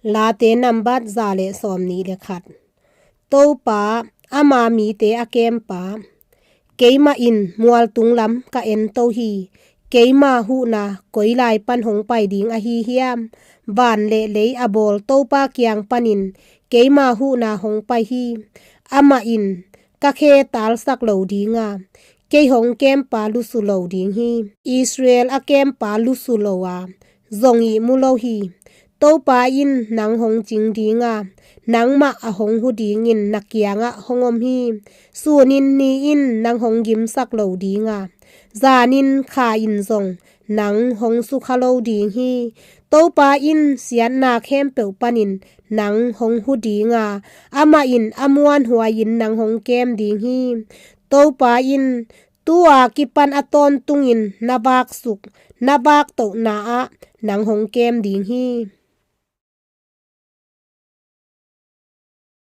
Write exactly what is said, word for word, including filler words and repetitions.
Late nambat za le sawmnih le khat. Topa, ama mite a kempa, keimah in mualtung lam ka ento hi. Keima huhna koi lai pan hong pai ding ahi hiam? Van le lei a bawl Topa kiang panin keima huhna hong pai hi. Amah in ka khe talsak lo dinga, kei hong kempa lusu lo ding hi. Israel a kempa lusu lo a, zong ihmu lo hi. Topa in nang hong cing dinga, nangmah a hong hu dingin na kiangah hong om hi. Sunin ni in nang hong gimsak lo dinga, zanin kha in zong nang hong sukha lo ding hi. Topa in siatna khempeuh panin nang hong hu dinga, amah in a muanhuai-in nang hong kem ding hi. Topa in tu-a kipan a tawntungin na vaksuk, na vaktohna ah nang hong kem ding hi.